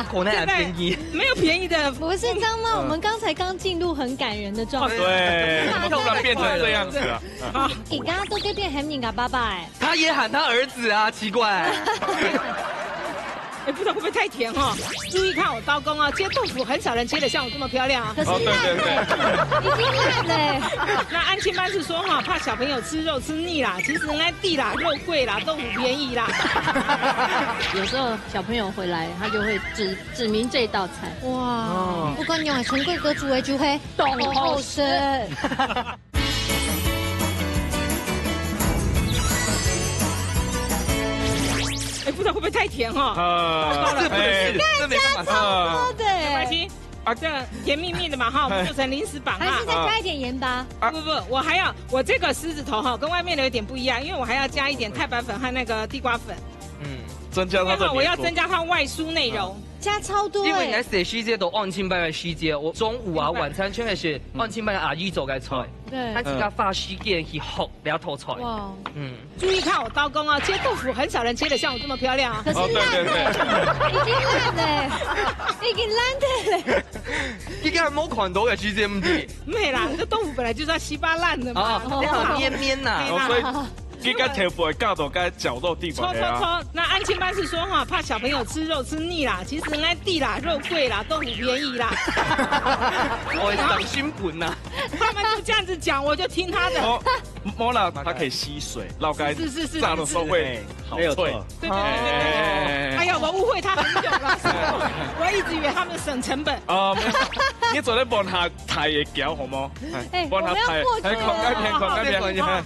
口袋还便宜。没有便宜的。不是这样吗？我们刚才刚进入很感人的状态。对，怎么突然变成这样子了？好。你刚刚都给变很敏感爸爸哎。他也喊他儿子啊，奇怪。哎，不知道会不会太甜哈？注意看我刀工啊，切豆腐很少人切得像我这么漂亮啊。可是烂的，哦，对对对。已经烂了。那安亲班是说哈，怕小朋友吃肉吃腻啦，其实人家地啦、肉贵啦，豆腐便宜啦。有时候小朋友回来，他就会指指明这道菜。哇，哦。不管用啊，陈贵哥煮的就会当好食。哎，不知道会不会太甜哈？啊，这不能吃，哎。这没办法吃。超多的。没关系，啊，这甜蜜蜜的嘛哈，我们做成零食版哈。还是再加一点盐吧。啊。不不不，我还要，我这个狮子头哈，跟外面的有点不一样，因为我还要加一点太白粉和那个地瓜粉。嗯，增加它的，因为哈，我要增加它外酥内柔。嗯。加超多欸。因为你在写时节都安亲班个时节，我中午啊，晚餐全部是安亲班个阿姨做个菜。对。他自家花时间去学 两道菜。哇。嗯。注意看我刀工啊，切豆腐很少人切得像我这么漂亮啊。可是烂了，哦，对对对。已经烂了，已经烂了。你看没看到个时间不对？没啦，这豆腐本来就是要稀巴烂的嘛。哦，你好黏黏呐。哦，所以这个豆腐的角度该角度地方抽抽抽，那安亲班是说哈，怕小朋友吃肉吃腻啦，其实应该地啦，肉贵啦，豆腐便宜啦。我伤心魂呐。他们就这样子讲，我就听他的。哦， 没啦，它可以吸水，老该，是是是，炸的时候会好脆。没有错。对对对对对。哎。哎呀，我误会他很久了，我一直以为他们省成本。啊，没有，你做得帮他抬一脚好吗？哎，帮他抬，我们要过去了。哎，看那边，看那边。啊。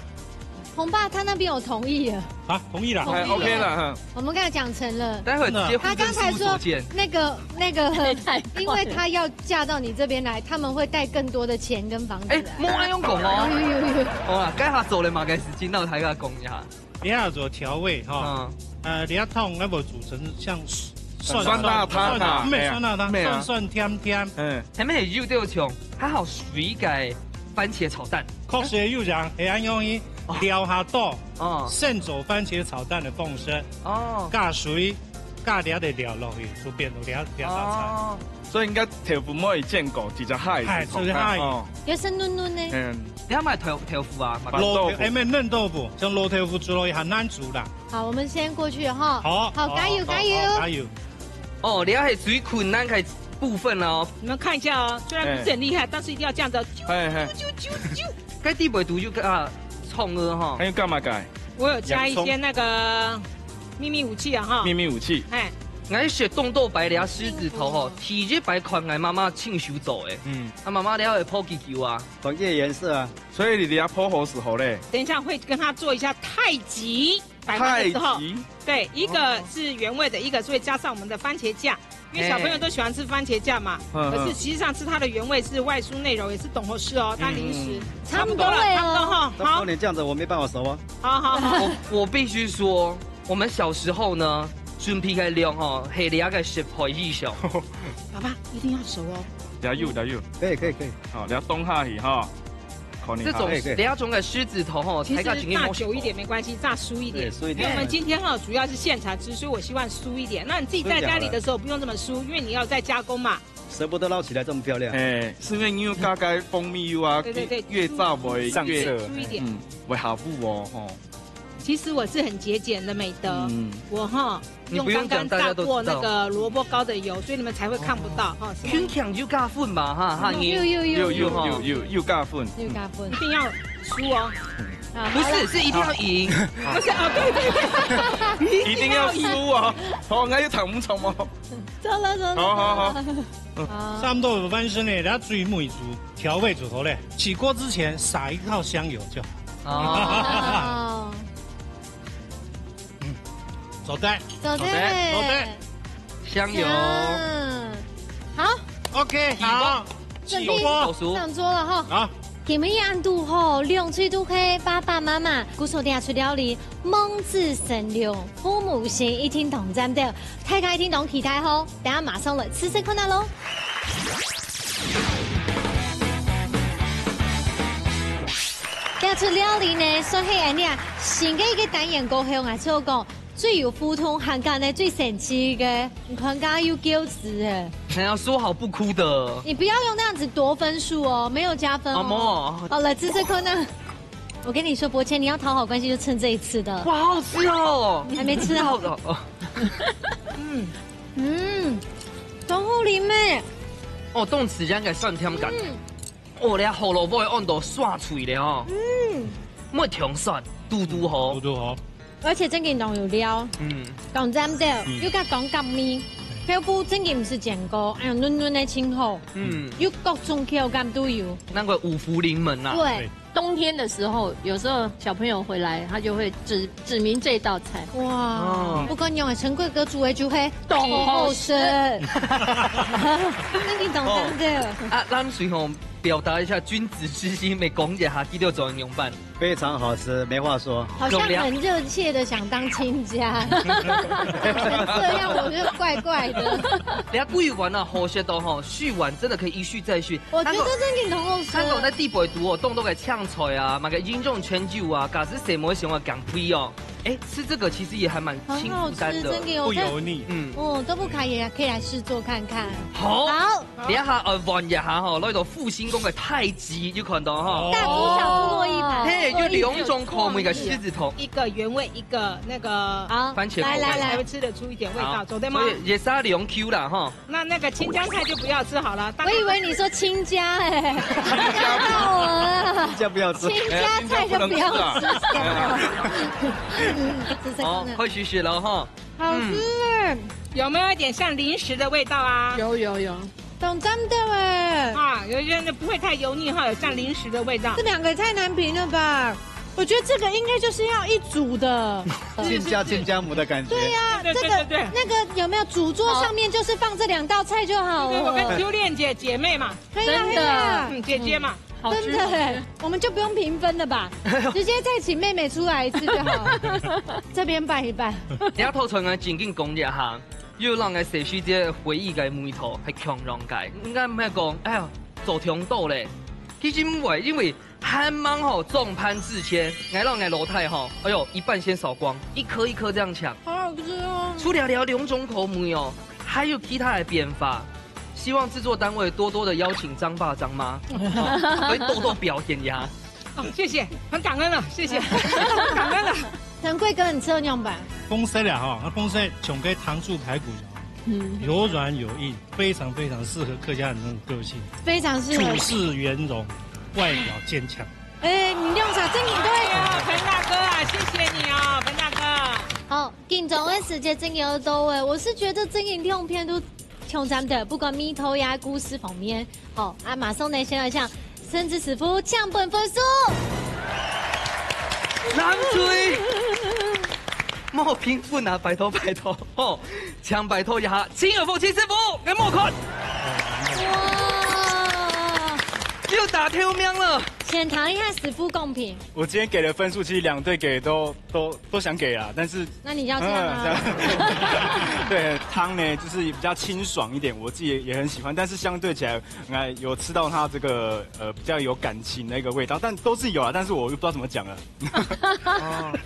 红爸他那边有同意了。啊，同意了。哎，OK了哈。我们刚才讲成了。待会直接互证事务所见。他刚才说那个那个，太快了。因为他要 嫁到你这边来，他们会带更多的钱跟房子来。哎，莫恁样讲哦。有有有有。好啦，該下做了嘛，該時間，那我大家講一下。你要做調味哈，嗯。呃，你要燙，那麼煮成像酸，酸辣湯啊，酸，沒有酸辣湯，沒有啊。酸酸甜甜。嗯。前面有就對像，它好水个番茄炒蛋。確實有講，係恁樣，哦。料下多，哦。現做番茄炒蛋的風味，哦。加水，加點的料落去，就變成這，這道菜。哦。 所以應該豆腐無煎過，直接下去，哎，直接下去。哦。也是嫩嫩的。嗯。你要買豆，豆腐啊，買白豆腐。老豆，哎，沒有嫩豆腐，像老豆腐煮落去很難煮啦。好，我們先過去哈。好，好，加油，好，加油。好，加油。哦，你要係最困難个部分了哦。你們看一下哦，雖然不是很厲害，哎。但是一定要這樣子，啾，哎，哎。啾，啾，啾，啾。該底背肚有个，啊，蔥啊哈。還有幹嘛改？我有加一些那個秘密武器啊哈。秘密武器。哎。 𠊎食當多擺這獅子頭吼，第一擺看𠊎媽媽親手做个。嗯。啊，媽媽了會烰幾久啊？同一個顏色啊。所以你這烰好勢好咧。等一下會跟他做一下太極，擺盤的時候。太極？對，一個是原味的，一個是會加上我們的番茄醬，因為小朋友都喜歡吃番茄醬嘛。嗯，嗯。可是實際上吃它的原味是外酥內柔，也是當好食哦，當零食。嗯。差不多了，差不多了哦。差不多哈。好。那不能這樣子，我沒辦法熟啊。好，好，好。我，我必須說， 我們小時候呢，準備个量吼，係這个十倍以上。爸爸，一定要熟哦。加油，加油。可以，可以，可以。好，你要動下去哈。可能哈。這種，可以，可以。這種个獅子頭吼，其實大家今天沒有炸久一點沒關係，炸酥一點。對，酥一點。因為我們今天哈，主要是現場吃，所以我希望酥一點。那你自己在家裡的時候不用這麼酥，因為你要再加工嘛。 捨不得撈起來這麼漂亮。哎，是因為你有加該蜂蜜油啊，對，對，對，越炸會越，上色。酥一點。嗯，會好補哦，吼。其實我是很節儉的，美德。嗯。我哈，你不用講，用剛剛炸過那個蘿蔔糕的油，大家都知道。所以你們才會看不到，哦。哈，是嗎？緊搶就加粉嘛，哈，哈，你。有，有，有，有，有，有，有，有加粉。有加粉。一定要輸哦。啊，不是，好了。是一定要贏。不是，哦，對，對，對。一定要輸哦。好，那就談不成哦。 走了，走了，好，好，好。走了。啊。差不多有翻身咧，然後最尾煮，調味煮好咧，起鍋之前撒一泡香油就好。哦。哦。嗯，做得。做得。做得。做得。香油。嗯，好，OK，好，準備上桌了哈。好。今日恁堵好，兩隊都係爸爸媽媽，故所這出料理，望子成龍，父母心，一定當讚的，大家一定當期待吼。等下馬上來試試看啊咯。這出料理呢，算係恁樣新个一個單元過後啊，就講 最有互動，還敢呢最神奇个，你看剛剛又噭眵哎。還要說好不哭的。你不要用那樣子奪分數哦，沒有加分哦。啊，沒有。好，來，試試看啊。我跟你說，伯謙，你要討好關係，就趁這一次的。哇，好吃哦！還沒吃啊。好的哦。嗯，嗯，當好啉欸。哦，當時間个酸甜感。嗯。哦，你胡蘿蔔个溫度煞出來了哦。嗯。莫忒酸，堵堵好。堵堵好。 而且真个當有料，嗯。講真的，嗯。又加講甲味，豆腐真个毋係煎過，哎喲，嫩嫩个真好，嗯。有各種口感都有。難怪五福臨門啊。對。對。冬天的時候，有時候小朋友回來，他就會指，指明這道菜。哇，哦。不過你用陳貴哥煮的就會當好食。當好食。真个當真的。哦。啊，咱雖然表達一下君子之心，沒講一下，佢就做人用飯。 非常好吃，沒話說。好像很熱切地想當親家，這樣我就怪怪的。你看，桂圓啊，好食到吼，續碗真的可以一續再續。我覺得真的很好吃。還有，還有在地北肚哦，凍凍个青菜啊，買个營養全酒啊，假使細妹想要減肥哦，哎，吃這個其實也還蠻輕負擔的。很好吃，真的有。不油膩。嗯。哦，都不卡也可以來試做看看。好。好。 這下愛換一下吼，來到復興宮个太極，有看到吼。大豬小豬落一盤，嘿，有兩種口味个獅子頭。一個原味，一個那個好，番茄口味。來，來，來。才會吃得出一點味道，好，做得嗎？所以也是要兩Q啦吼。那那個青江菜就不要吃好了，大概我以為你說親家欸，嚇到我了。親家不要吃。親家菜就不要吃，哎呀。吃這個呢。好，開始食了吼。 好吃欸。嗯。有沒有一點像零食的味道啊？有，有，有。當讚的欸。啊，有一些那不會太油膩哈，有像零食的味道。這兩個也太難評了吧？我覺得這個應該就是要一組的。親家親家母的感覺。對呀，對，對，這個，對，對。那個有沒有主桌上面就是放這兩道菜就好了？對，我跟秋蓮姐姐妹嘛。對呀，真的。對呀。嗯，姐姐嘛。 好吃。真的欸，我們就不用評分了吧？直接再請妹妹出來一次就好了。這邊拌一拌。這道菜𠊎正經講一下，又讓𠊎細時節回憶个味道，還強強个。應該毋係講，哎呀，做忒多咧。其實毋會，因為還蠻好，裝盤之前，𠊎讓𠊎老弟吼，哎喲，一半先掃光，一顆一顆這樣搶。好好吃哦。除了這兩種口味哦，還有其他的變化。 希望製作單位多多地邀請張爸張媽，哦，來多多表現一下。哦，謝謝，很感恩了，謝謝，很感恩了。陳貴哥，你食仰般？豐盛啊吼，該豐盛像該糖醋排骨一樣，嗯。柔軟有硬，非常非常適合客家人那種個性。非常適合。主事圓融，外表堅強。欸，你用啥？正經對。哎呀，彭大哥啊，謝謝你哦，彭大哥。好，緊張个時節正經有到欸，我是覺得正經兩片都 挑戰的，不管味道呀、故事方面，好，啊，馬上呢，先來向盛智師傅搶分分數。藍隊，莫評分啊，拜託拜託，吼，請拜託一下，請有福氣師傅，𠊎莫看。哇！又打頭名了。先談一下師傅公平。我今天給的分數，其實兩隊給的都，都，都想給啊，但是那你要這樣啊？嗯，這樣。對，湯呢，就是比較清爽一點，我自己也很喜歡，但是相對起來，哎，有吃到它這個，呃，比較有感情的一個味道，但都是有啊，但是我又不知道怎麼講了。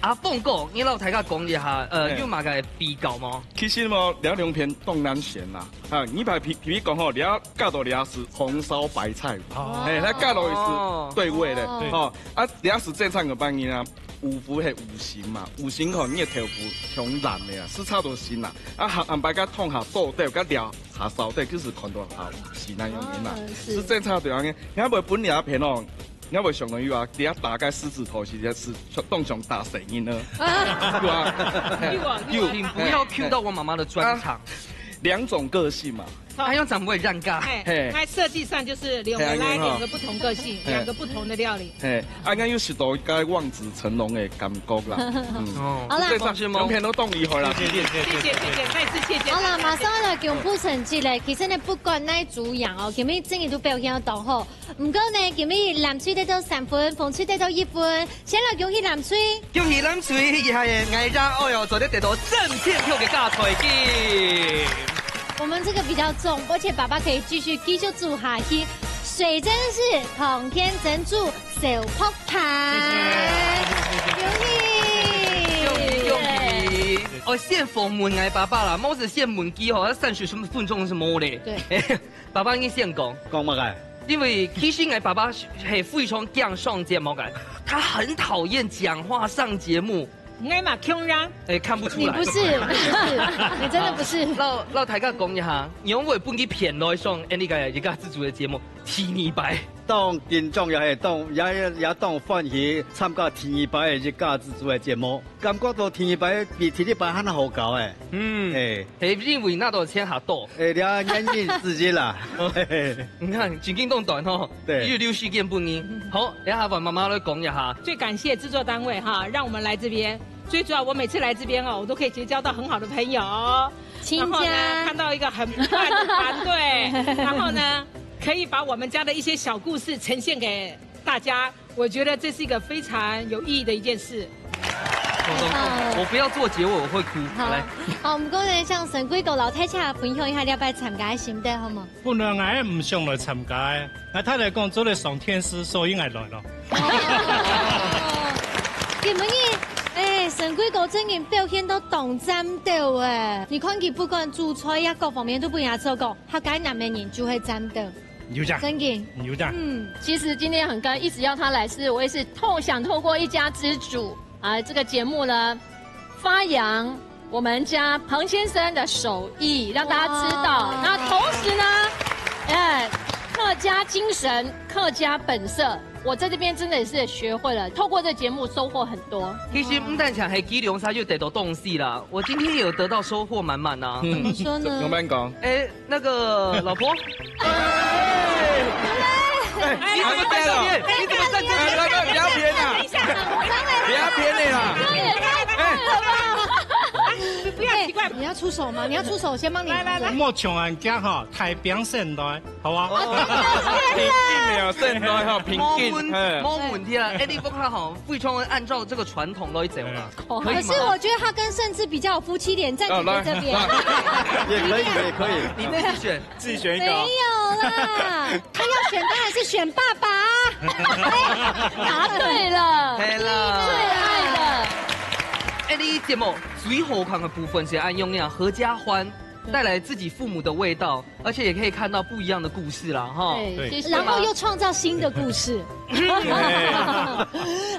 阿鳳哥，你摎大家講一下，呃，嘿。有麼个比較無？其實嘛，這兩片當難選啦。啊，你排譬，譬如講吼，你愛加到這係紅燒白菜，哦。嘿，它加到係對味的，哦。吼。啊，這係正常个半夜啊，五福係五行嘛，五行吼，你个豆腐當爛个啊，係差不多行啦。啊，下，下擺个湯下倒掉，佮這下燒掉，就是看到下五行那樣形啦。哦，是。係正常對啊，你還袂分這片哦。 你會想到有啊，底下打開獅子頭，其實是當像打死人呢。啊。有啊。有啊，有啊。有。請不要Q到我媽媽的專長。啊。兩種個性嘛。哎喲，怎麼會這樣啊？哎，嘿。那設計上就是兩個來，嘿，很好。兩個不同個性，嘿。兩個不同的料理。嘿，啊，應該有食到該望子成龍的感覺啦。嗯。哦，好啦。這上，是嗎？兩片都當厲害啦。謝謝，謝謝，謝謝，謝謝，再次謝謝。好啦，馬上來公布成績咧。其實呢，不管哪一組樣哦，今日真的都表現得當好。毋過呢，今日藍隊得到三分，紅隊得到一分。 先來恭喜藍隊。恭喜藍隊，這下个𠊎也愛哦，做得得到正片票个加菜金。我們這個比較重，而且爸爸可以繼續繼續煮下去。水蒸式糖天蒸煮小泡菜。謝謝，謝謝，謝謝。恭喜！恭喜，恭喜！哦，先訪問𠊎爸爸啦，毋係先問佢吼，佢三十分鐘係無咧。對。爸爸，你先講。講麼个？因為其實𠊎爸爸係非常驚上節目个，他很討厭講話上節目。 𠊎嘛共樣。哎，看不出來。你不是，你不是，你真的不是。摎，摎大家講一下，仰會分佢騙來上𠊎俚个一家之煮个節目第二擺。當緊張也係當，也，也當歡喜參加第二擺个一家之煮个節目，感覺到第二擺比第一擺還好搞誒。嗯。哎。 係因為拿到錢較多。哎，這原因之一啦。你看，正經當短吼，對。又留時間分你。好，等下換媽媽來講一下。最感謝製作單位哈，讓我們來這邊。最主要，我每次來這邊哦，我都可以結交到很好的朋友，親家。然後呢，看到一個很棒的團隊，然後呢，可以把我們家的一些小故事呈現給大家。 我覺得這是一個非常有意義的一件事。我，我不要做結尾，我會哭。好，來。好，毋過呢，像沈貴哥摎大家分享一下這擺參加个心得，好無？本來𠊎毋想來參加个，𠊎太太講做得上電視，所以𠊎來咯。哦。今晡日，哎，沈貴哥真經表現到當讚斗誒！你看佢不管煮菜呀，各方面都分人家做過，客家男个人就係讚斗。 有影。真的。有影。嗯。其實今天很高興，一直要他來，是我也是透，想透過一家之煮啊，這個節目呢，發揚我們家彭先生的手藝，讓大家知道。哇。那同時呢，哎，客家精神、客家本色，我在這邊真的也是學會了，透過這節目收穫很多。其實毋單淨係佢兩儕有得到東西啦，我今天也有得到收穫滿滿啊。嗯。怎麼說呢？怎麼講？哎， 那個老婆。哎，哎，你怎麼站這邊？你怎麼站這邊？來，來，來，不要偏啊！等一下，我剛來。不要偏的啦！這也太快了吧！哎，你不要奇怪。哎，你要出手嗎？你要出手，我先幫你。來，來，來。莫像人家哈，大餅先來，好不好？哦，大餅先來。大餅先來哈，平均，無問，嘿。無問題啦。哎，你不看哈，非常按照這個傳統來走啦。嗯。可以嗎？可是我覺得他跟盛智比較有夫妻臉，站姐姐這邊。啊，來，來。也可以，也可以。你妹子選。 自己選一個啊。沒有啦，他要選當然是選爸爸啊。哎，答對了，係啦。最愛的。哎，你節目最好看个部分係恁樣啊，合家歡，對。帶來自己父母的味道，而且也可以看到不一樣的故事啦，哈。對，對。謝謝。然後又創造新的故事。對。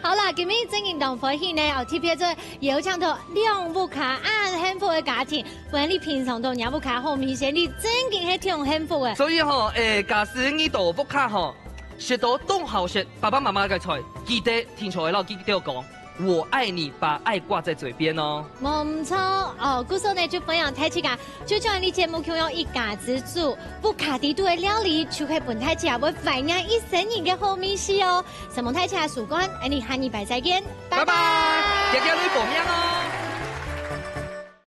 好啦，今日真經當歡喜呢，哦，特別做邀請到兩屋下恁幸福个家庭， 無論你平常在若屋下好味緒，你真經係當幸福个。所以吼，欸，假使你在屋下吼，食到當好食爸爸媽媽个菜，記得定著愛摎佢等講：「我愛你，爸」，愛掛在嘴邊哦。無毋著哦，故所呢就分享大自家，就像你節目共樣一家之煮，屋下底肚个料理，就係分大自家會懷念一生人个好味緒哦。承蒙大自家收看，𠊎等下禮拜再見，拜拜。拜拜，謝謝你報名哦。